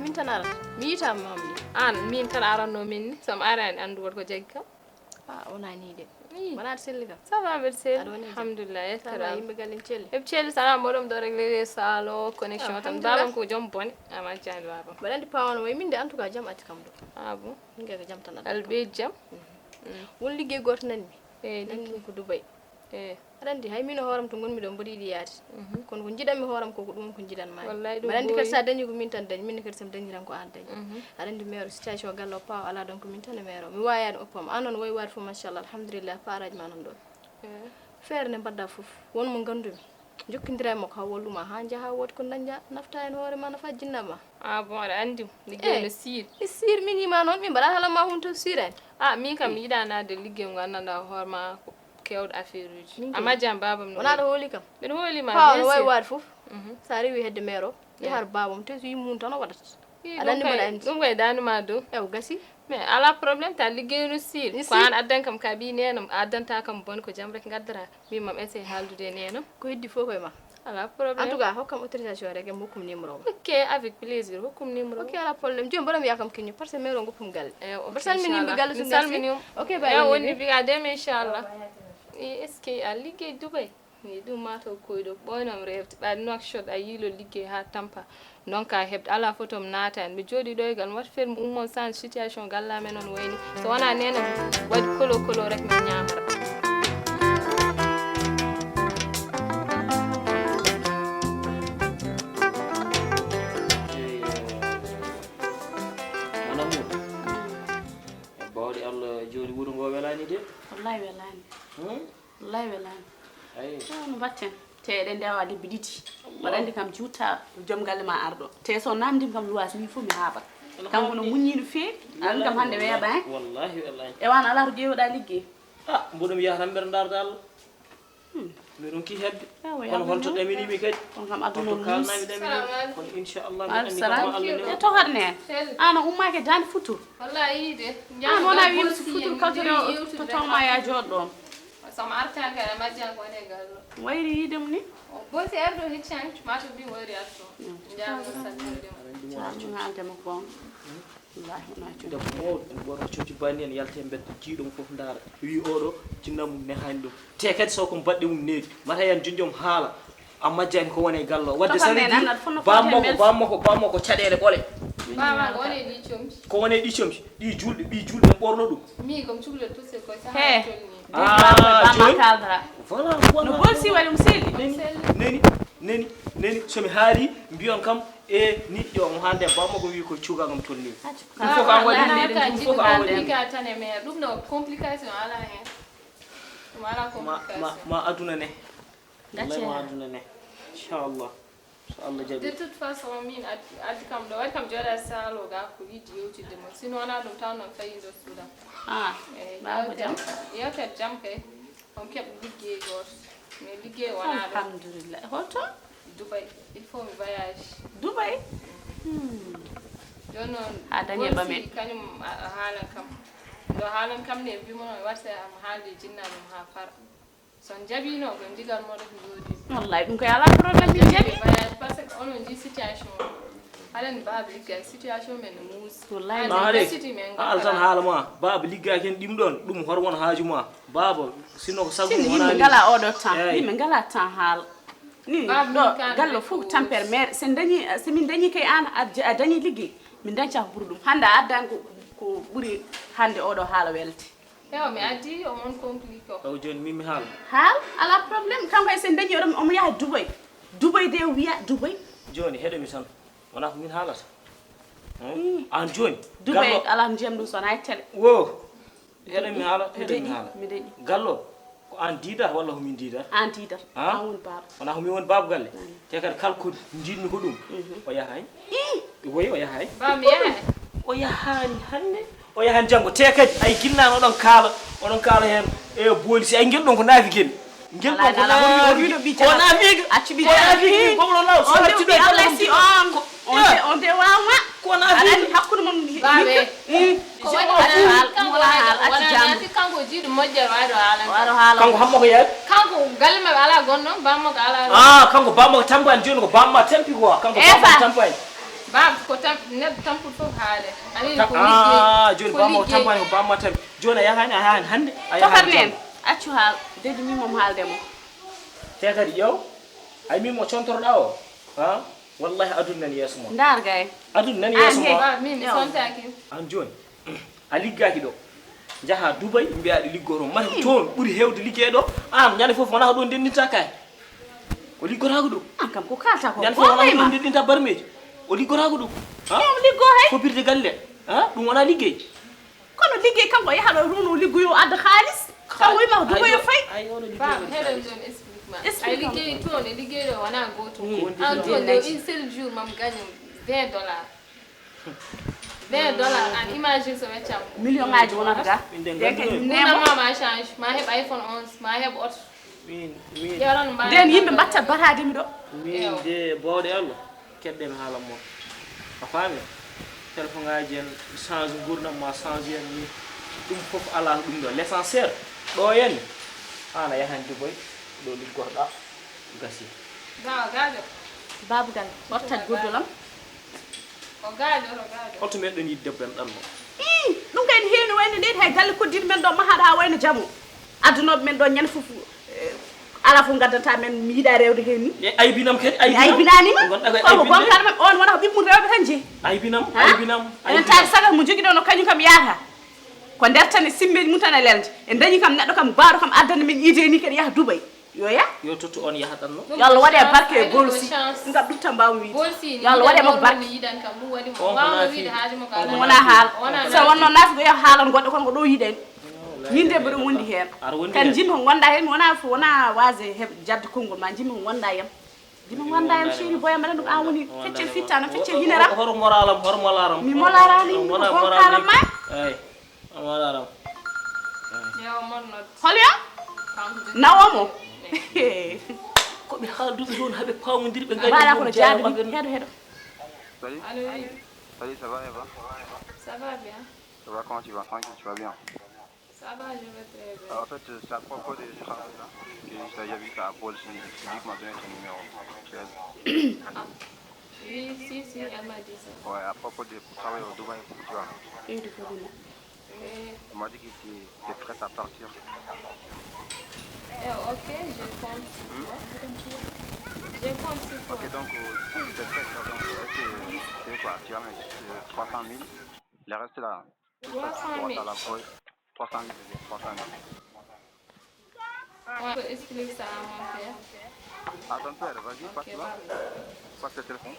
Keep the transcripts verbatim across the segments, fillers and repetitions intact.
Min tan arata. Mi yiita mamni. An, min tan aranno min ni. So mi arani anndu won ko jaggi kam. Ah, wona ni de. Ii. Wona aɗa selli kam. Ça va, mbeɗa selli. Aɗa woni e jam? Alhamdulillah, yettere Allah. Yimɓe galle celli? Eɓe celli, sana mboɗon ɗo réglé salon, connexion tan. Alhamdulillah. Babam ko joom bone, ama jaani babam. Mbeɗa anndi pa on wayi min de, en tout cas, jam atti kam ɗo. Ah bon? Min kay ko jam tan addi kam. Alɓe jam? Mhm. Mm. Won liggey gooto nanmi. Eh, nanmi ɗum ko Dubai. Eh. Aɗa anndi hay min e hooram to ngonmi ɗo mboɗo yiɗi yaade. Mhm. Kono ko njiɗanmi hooram ko, ko ɗum ko njiɗanmaami. Wallahi ɗum mbaɗa anndi kadi ɓooyi. So a dañi ko min tan dañi, min kadi so mi dañi tan ko aan dañi. Mhm. Aɗa anndi meero situation galle o pa o alaa ɗon ko min tan e meero. Mi waawi yaade oppam. Aan noon wayi waade fof machallah alhamdulillah paaraaji ma noon ɗoon. Eh. Feere nde mbaɗɗa fof won mo nganndumi. Jokkondira e makko haa walluma haa njaha woodi ko dañɗa nafta heen hoore ma nafa jinna ma. Ah bon, aɗa anndi mo? Liggey no siiri. Mi siir min yima noon min mbaɗa haala ma hum to siirani. Ah, min kam mi yiɗa naade liggey mo nganndanɗa hoore ma ko keewɗo affaire uji. Min kay. A majjam babam no wona aɗa hooli kam. Mbeɗa hooli ma, pa bien no wawi sûr. Waade fof. Mhm. Sa rewi hedde meero, eh, yahar babam te so yimum tan o waɗata. Ii, aɗa anndi mbaɗa anndi. Ɗum kay dani ma dow. Ew gasi. Mais ala problème ta liggey no siiri. Ko an addan kam ka ɓi nenam addanta kam bon ko jam rek ngaddata. Min mam essaye haaldude e nenam. Ko heddi fof koye ma. Ala problème. En tout cas, hokkam autorisation rek, e mokkum numéro ma. Ok, avec plaisir, hokkum numéro. Ok, ala problème. Joni mboɗo mi yakam kiñu, parce que mero ngoppum galle. Eh, ok, mboɗo salmini yimɓe galle. Mi salmini. Ok, ba eh, woni biga dem inchallah. Eh, est-ce que a liggey Dubai? Ni ɗum ma to koyɗo ɓoynam refte ɓaɗ Nouakchott a yiilo liggey ha tampa. Noon ka heɓde alaa foto mi naata heen. Mi jooɗii ɗo e gal mi waɗi feere mi ummoo mi change situation galle amen on wayni. So wonaa neene mi waɗi kolo kolo rek mi ñaamata. Mana Mut. E bawɗe Allah jooni wuro ngo welaani de. Wallahi welaani. Hmm? Wallahi welaani. Ayi. Ko no mbatten? Te eɗen ndewa lebbi ɗiɗi. Mbaɗa anndi kam juutta joom galle ma arɗo. Te so namndim kam luwaas min fof mi haaɓat. Kanko no muññi no feewi. Anndi kam hannde weeɓa en. Wallahi, wallahi. E wan alaa to ƴeewoɗa liggey. Ah, mboɗo mi yaha tan mbeɗa ndaarda Allah. Hmm. Mbiɗon ki hedde. Kono holto ɗaminimi kadi? Kono kam aduna o muusi. Kono inchallah mi anndi kam ma Allah. E tokat ne. An a ummaaki daande futuro. Wallahi de. An wona wiimi so futuro kawtore o to tawma ya jooɗ ɗoon. Sama artan kay a majjan ko ne gallo. Wayri yiidem ni. O bosi ardo hiccan ma to bi wayri ardo. Njaama salminde. Salminde haalde mo goonga. Wallahi wona jooni. Debbo mawɗo ene ɓorna comci banni en yalta e mbedda jiiɗo mo fof ndaara. Wi oɗo jinna mum nehani ɗum. Te kadi so ko mbaɗɗe mum needi mata yan jonjom haala. A majjani ko woni e gallo wadde sari bammo ko bammo ko bammo ko caɗele ɓole. Baba ko woni ɗi comci. Ko woni ɗi comci ɗi julɗi ɓi julɗi en ɓorno ɗum. Mi ko cugle tout c'est quoi ça. He. Ah, bamma kaldra. Voilà. No bolsi wala mo selli. Neni neni neni neni somi haali mbiyon kam e ni yo mo hande bammo ko wi ko cuga ngam tolni. Ɗum fof ko an waɗi ɗum fof ko an waɗi. Ɗum no complication ala hen. Ɗum ala complication. Ma aduna ne. Wallahi ma aduna ne. Inchallah. So Allah jaɓi. De toute façon min addi kam ɗo waɗi kam jooɗa salo ga ko yiɗi yewtidde mo sinon wona ɗum taw noon fayindo suuɗa. Ah. Eyi. Baba jam. Yewtere jam kay. On keɓ liggey gooto mais liggey wona ɗo. Alhamdulillah. Hoto? Dubai. Il faut mi voyage. Dubai. Joni noon ha dañe ɓame kañum haalan kam. Ɗo haalan kam ne mbimo noon watta am haalde jinna ɗum ha fara. So on jaɓiino ko ndigal moɗo ko jooɗi. Wallahi ɗum koye ala problème min jaɓi. Parce que onon ji situation o. Haɗen baaba ligga situation men no muusi. Wallahi. An en gasiti men. Haal tan haala ma baaba ligga ken ɗim ɗon ɗum hor won haaju ma. Baaba sinno ko sagu mo wona ngala oɗo temps. Ni min ngala temps haala. Ni ɗo gallo fof tampere mere sen dañi sen min dañi kay an a dañi liggey min dañca ko ɓuri ɗum hannde a addan ko ɓuri hannde oɗo haala welte. Ewa mi addi o mon complique o. Taw joni min mi haala. Haal ala problème kanko e sen dañi oɗo omo yaha Dubai. Dubai de wiya Dubai. Joni heɗo mi tan wona ko min haalata. An joni Dubai ala ndiyam ɗum sona e télé. Wo. Heɗen mi haala heɗen mi haala. Gallo ko an diidata walla ko min diidata? An diidata. An woni baaba. Wona ko min woni baaba galle. Te kadi kala ko jiɗmi ko ɗum o yahay. Woy o yahay. Ba mi yahay. O yahani hannde o yahani janngo te kadi ay ginnano oɗon kaala oɗon kaala heen e booli si ay ngel ɗon ko naafi gel. Ngel ɗon ko naafi o naafi acci ɓi ko naafi gomlo law so arti ɗo on de on de wawma ko wona aɗa andi hakkude mon babe ko woni haal kanko wona haal acci jam kanko jiiɗo moƴƴere waɗo haala waɗo haala kanko hammo ko yaari kanko galle maɓɓe ala gonɗo bammo ko ala ah kanko bammo ko tampani joni ko bamma tampi ko kanko bammo ko tampani Baaba, ko tam-, neɗɗo tampuɗo fof haale. A wiyi ko liggey, ah, jooni ko bamma o liggey. Tampani ko bamma tampi. Jooni a yahani, a yahani hannde, a yahani tokar nen, janngo. Accu haal, dedi min moom haalde mo. Te kadi ƴeew, ay min mo contorɗa o, ha? Wallahi aduna nan yeeso mon. Ndaar gay. Aduna nan yeeso mon. Baaba, min mi sontaaki. An jooni, a liggaaki ɗo. Njaha Dubai, mbiya ɗo liggoto. Mati ko toon ɓuri heewde liggey ɗo. An, ñande fof wonaa ko ɗo ndendinta kay. O liggotaako ɗo. An kam ko kalta ko. Ñande fof wonaa ko ɗo ndendinta barmeeji. O liggotaako ɗo. Ha? Ɗum liggo hay. Fopirde galle. Ha? Ɗum wonaa liggey. Kono liggey kanko yaha ɗo ɗum o liggoyo adda haalis. Kanko wima ko Dubai o fay. Baaba, heɗen ɗon explique ma. Explique ma. Ay liggey toon e liggey ɗo wonaa gootum. An toon ɗo une seule jour mam gagne vingt dollars. Vingt dollars, an imagine so weccam. Million ngaji wonata ga. Min de ngandu ɗo. Nemo ma change, ma heɓ iPhone onze, ma heɓ oto. Min, min. Nden yimɓe mbatta bataade mi ɗo. Min de bawɗe Allah, keɗɗen haala mon. A faami? Téléphone ngaji en change, gurdam ma change en ni. Ɗum fof alaa ko ɗum ɗo. L'essentiel ɗo yani. An a yahan Dubai, ɗo liggorɗa, gasi. Gawa gajo. Babugal, wattat goddolam. O gaajo, o gaajo. Holto meɗɗon yiide debbo en ɗanno? Ii, ɗum kay ne heewi no wayno leydi hay galle koddiiɗo men ɗo mahaɗo haa wayno jamo. Addunooɓe men ɗo ñande fof, eh, alaa fof ngaddanta men, mi yiɗa rewde heen ni. E aybinam kadi, mi aybinam. Aybinaani. Ngonɗa koye koko aybinde. Gonkal men on wona ko ɓiɓɓe mum rewɓe tan jeyi. Aybinam, ha? Aybinam, enen aybinam. Taari sagal mo jogiɗon o kañum kam yaata. Ko nder tan e simmeeji mum tan e lelde. En dañi kam neɗɗo kam baawɗo kam addande men idée ni kadi yaha Dubai. Yo yah. Yo tottu on yahatanno. Yo Allah waɗe barke e Bolsi. Ngam ɗum tan mbawmi wiide. Yo Allah waɗe makko barke. On ko naafi. On ko naafi. Wona haal. So wonno naafi ko yaha haalan goɗɗo kon ko ɗo yiɗen. Min de mboɗo wondi heen. Aɗa wondi heen. Kan jimmi ko gonda heen mi wona wona waase heɓ jadde konngol ma jimmi ko gonda yam. Jimmi ko gonda yam chéri boya mbaɗa ɗum an woni feccel fittana feccel hinaram. Horo moralam horo molaram. Mi molarani mi ko kalam ma. Eyyi. Amararam. Yewa mon not. Hol yo? Kanko jogii. Nawomo. Ko ɓe haalduɓe ɗon haɓe paamodiri ɓe ngari. Mbaɗa kono jaabini heɗo heɗo. Salut. Allô, oui. Salut, ça va, Eva? Ça va bien. Ça va, comment tu vas? Tranquille, tu vas bien? Ça va, je vais très bien. Alors, en fait, euh, c'est à propos de ce travail-là que je t'ai vu à Paul, c'est une fille qui m'a donné ton numéro. Tu as vu? Ah. Oui, si, si, elle m'a dit ça. Ouais, à propos de pour travailler au Dubaï, tu vois. Oui. On m'a dit que tu es prête à partir. Eh, ok, je compte sur toi. Je compte sur toi. Ok, donc, euh, si tu es prête, donc, est-ce que, c'est quoi, tu as mis, euh, trois cent mille, le reste là, trois cent mille. Pour ta, la poche, trois cent mille, je dis, trois cent mille. Ouais, explique ça à mon père. À ton père, vas-y, passe là. Passe le téléphone.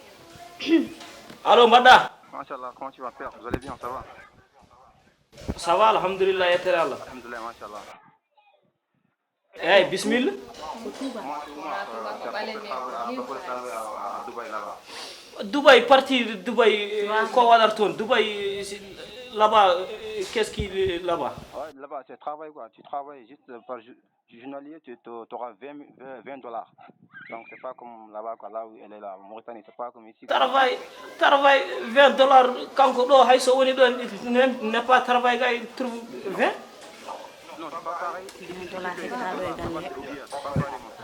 Allo, mbaɗɗa? Machallah, comment tu vas, père? Vous allez bien, ça va? Ça va, alhamdulillah, yettere Allah. Alhamdulillah, machallah. Eyyi, bisimilla. Dubaï, parti Dubaï, eh, ko waɗata toon? Dubaï, eh, si, là-bas, eh, qu'est-ce qui, eh, là-bas? Ouais, là-bas, c'est travail, quoi. Tu travailles juste par jour. Journalier, tu auras vingt, vingt, vingt dollars. Donc, c'est pas comme là-bas, quoi, là où elle est là, en Mauritanie, c'est pas comme ici. Travail, travail, vingt dollars, kanko ɗo, hay so woni ɗo, n'est pas travail, gars, il trouve vingt. Non, c'est pas pareil. Vingt dollars, c'est pas pareil,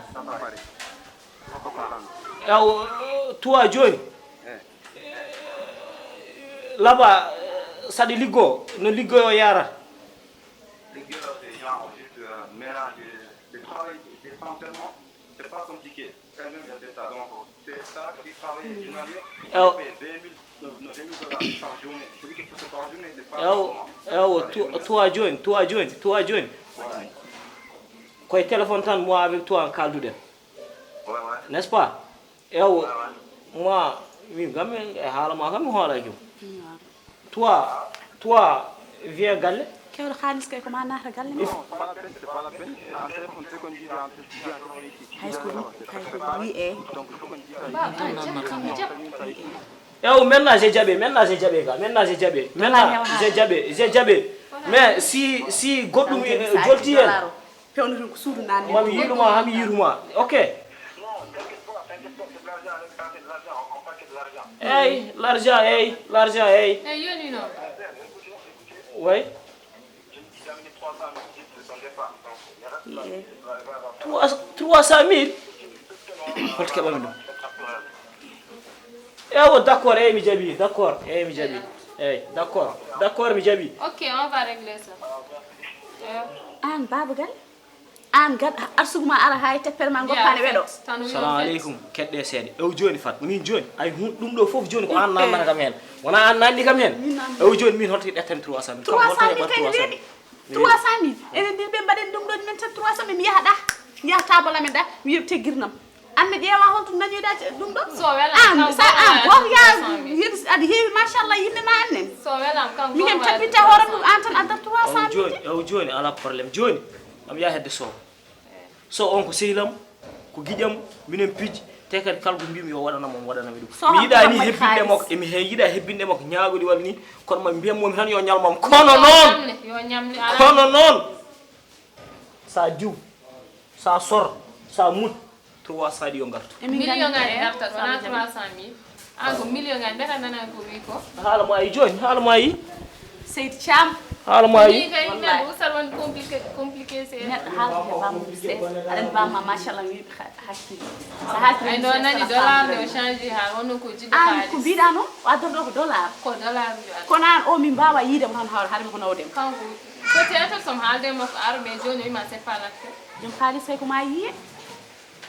c'est pas pareil. Faut comprendre. Aw, toi, jooni. Eh. Là-bas, saɗa liggo, no liggoyo yara. Les gars, c'est genre juste, euh, mélange de, de travail, de temps tellement, c'est pas compliqué. Quand même, il y a de ça. Donc, c'est ça qui travaille, généralement, il paye vingt mille, non, non, vingt mille dollars par journée. C'est quelque chose par journée, c'est pas par mois. Ewo, toi jooni, toi jooni, toi jooni. Ouais. Koye téléphone tan, moi avec toi, en kalduɗen. Ouais, ouais. N'est-ce pas? Ewo, moi, min kam e haala ma kam mi hoolaki mo. Toi, toi, viens galle. Kewɗo xaalis kay ko ma naata galle ma. Non, c'est pas la peine, c'est pas la peine. En téléphone, ce qu'on dit en téléphone, hay ko ɗum, hay ko ɗum wi e. Donc, ce qu'on dit ça, Ewo, maintenant j'ai jaɓe, maintenant j'ai jaɓe ga, maintenant j'ai jaɓe. Maintenant j'ai jaɓe, j'ai jaɓe. Mais si, si goɗɗum, eh, jolti hen. Pewnoton ko suudu nande. Mami yiɗuma, hami yiɗuma. Ok. Eyyi, l'argent, eyyi, l'argent, eyyi. Eyyi, yoni noon. Oui. Trois, trois cent mille? Holto keɓami ɗum? Ewo, d'accord, eyi mi jaɓi, d'accord, eyi mi jaɓi. Eyi, d'accord, d'accord mi jaɓi. Ok, on va régler ça. An babagal, an gad arsugu ma ara ha e teppere ma goppane weɗo. Salamu aleykum. Keɗɗe seeɗa. Ew joni fat min joni ay hun ɗum ɗo fof joni ko an nannata kam hen. Wona an nanni kam hen. Ew joni min holto ƴettani trois cent mille? Trois cent mille kay ne weeɓi. Trois cent mille enen ndi ɓe mbaɗen ɗum ɗo min tan trois cent mille mi yaha ɗa. Yaha tabala men ɗa mi yeɓte girnam. An mi ƴeewa holto dañoyɗa ɗum ɗo? So welan an kam sa an goto ya yeɗi aɗa heewi machallah yimɓe ma annen. So welan kam mi hem tappinte hoore mum an tan addat trois cent mille. Joni ew joni ala problème joni. Am yaha hedde so so on ko sehlam ko giƴam. Minen pij te kadi kala ko mbimi yo waɗanam on waɗanami ɗum. Mi yiɗa ni hebbinde makko emi he yiɗa hebbinde makko ñaagoɗi walla ni. Kono ma mbiyam momi tan yo ñalmam kono noon. Kono noon. Sa diw sa sor sa mut trois cent ɗi yo ngartu. Million ngaji gartat wona trois cent mille. An ko million ngaji mbiyata nana ko wi ko. Haala mo ayi joni haala mo ayi. Seydi Thiam. Haala mo ayi. Ni kay neɗɗo usal won compliqué compliqué c'est. Neɗɗo haala ko bammo se aɗa bamma machallah mi hakkille. Sa hakkille. Ay ɗo nani dollar nde o change ha wonno ko jiɗɗo. An ko mbiɗa noon o addata ɗo ko dollar. Ko dollar mbiɗa. Kono an o min mbawa yiide mo tan hawre haɗa mi ko nawdema. Kanko peut-être somo haalde makko aro mais joni o wima c'est pas l'acte. Joom haalis kay ko ma yiye.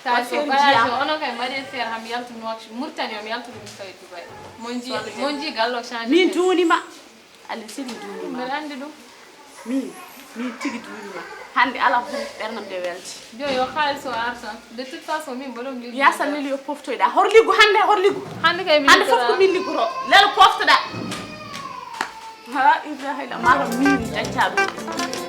Tajo bagage o onon kay mbaɗi affaire ham yaltu noaction murtani o mi yaltude ɗum tawi dubai. Mon ji mon ji gallo change min duunima. Allah seli duunima mbeɗa andi ɗum. Min min tigi duunima. Hande ala ko ɓuri ɓernam nde welti. Jo yo xaalis o artan de toute façon min mboɗo mi yasa leli yo poftoyɗa hor liggu hande hor liggu. Hande kay min hande fof ko min liggoto. Lelo poftoɗa. Ha ilaha illa mata min jacca ɗum.